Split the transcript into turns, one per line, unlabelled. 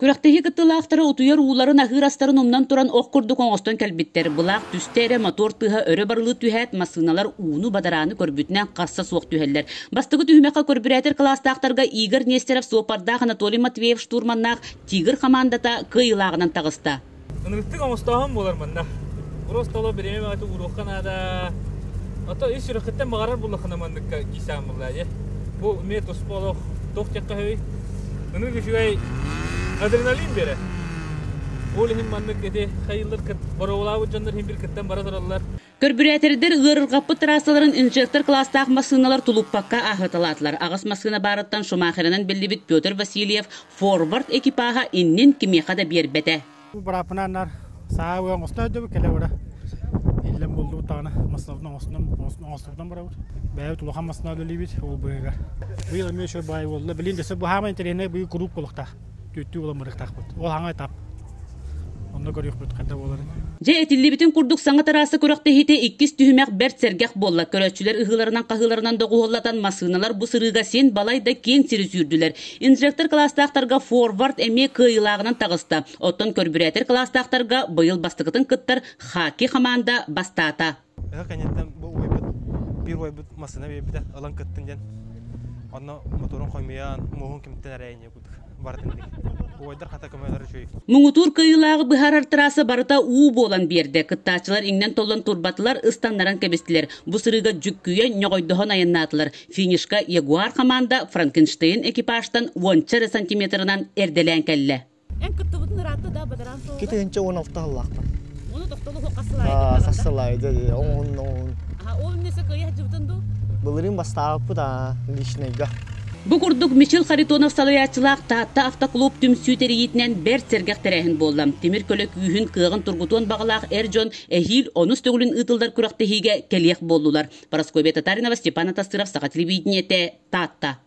Күрэхтэһии кыттыылаахтара утуйар ууларын, аһыыр астарын умнан туран ох курдук оҥостон кэлбиттэр. Былаах түстэ эрэ мотуор тыаһа өрө барылыы түһээт, массыыналар ууну-бадарааны көрбүтүнэн харса суох түһэллэр. Бастакы түһүмэххэ көрбүрээтэр кылаастаахтарга Игорь Нестеров суоппардаах Анатолий Матвеев штурманнаах «Тигр» хамаандата кыайыылааҕынан таҕыста.
Ынырыктык оҥостооһун буолар манна. Просто олох бириэмэ баҕайытык ууруохха наада. Ото ис сүрэххиттэн баҕарар буоллаххына манныкка киисээн буоллаа дии. Бу эмиэ туспа олох туох диэххэ үһүй? Ынырык үчүгэй адреналин биэрэр. Ол иһин маннык ити хайыылар боруобалаабыт дьоннор иһин бир кыттан бара тураллар.
Көрбүрээтэрдэр ыарырҕаппыт трассаларын инжектор кылаастаах массыыналар тулуппакка ааһыталаатылар. Аҕыс массыына баарыттан Шумахерынан биллибит Петр Васильев форвард экипаһа иннин кимиэхэ да биэрбэтэ.
Бырааппынааннар саа уон оҥосто өйдөбүт кэлэ бара. Иллэн булдубут даҕаны массыынабытын оҥостунан оҥостубутан барабыт. Бэйэбит улахан массыына үлэлиибит ол быыһыгар. Быйыл эмиэ үчүгэй баай буолла. Билин өссө бу хаамай интэриэһинэй быйыл куруук буолуохтаах. Түөттүү буолан барыахтаахпыт. Ол хаҥа этап. Онно көрүөхпүт хайда буоларын.
Дьэ, этиллибитин курдук саҥа тыраасса күрэхтэһиитэ иккис түһүмэх бэрт сэргэх буолла. Көрөөччүлэр ыһыыларынан-хаһыыларынан доҕуһуоллатан массыыналар бу сырыыга син балай да киэҥ сири сүүрдүлэр. Инжектор кылаастаахтарга форвард эмиэ кыайыылааҕынан таҕыста. Оттон көрбүрээтэр кылаастаахтарга быйыл бастакытын кыттар хаки хамаанда бастаата.
Ыһыах кэнниттэн бу убайбыт биир убайбыт массыына биэрбитэ ылан кыттын диэн. Онно моторун хомуйан, муоһун кимтэн эрэйин курдук барытын Убайдар хата көмөлөр үчүгэй.
Муҥутуур кыайыылааҕы быһаарар трасса барыта уу буолан биэрдэ. Кыттааччылар иҥнэн-толлон турбатылар, ыстаннаран кэбистилэр. Бу сырыыга дьүккүйэн, ньоҕойдоһон айаннаатылар. Финишка Ягуар хамаанда Франкенштейн экипажтан уонча эрэ сантиметрынан эрдэлээн кэллэ.
Эн кыттыбытын ыраатта да бадараан суолугар?
2016 сыллаахпын.
Ону тохтолу хас
Хас сылаайы дьэ оҥоһун оҥоһун.
Ол иннесе кыайа сылдьыбытын дуу?
Былырыын бастаабыппыт аа личнайга.
Бу курдук Мичил Харитонов салайааччылаах Таатта автоклуб түмсүү тэрийиитинэн бэрт сэргэх тэрээһин буолла. Тимир көлө күүһүн, кыаҕын тургутуон баҕалаах эр дьон эһиил онус төгүлүн ыытыллар күрэхтэһиигэ кэлиэх буоллулар. Парасковья Татаринова, Степан Атастыров, Саха телевидениетэ, Таатта.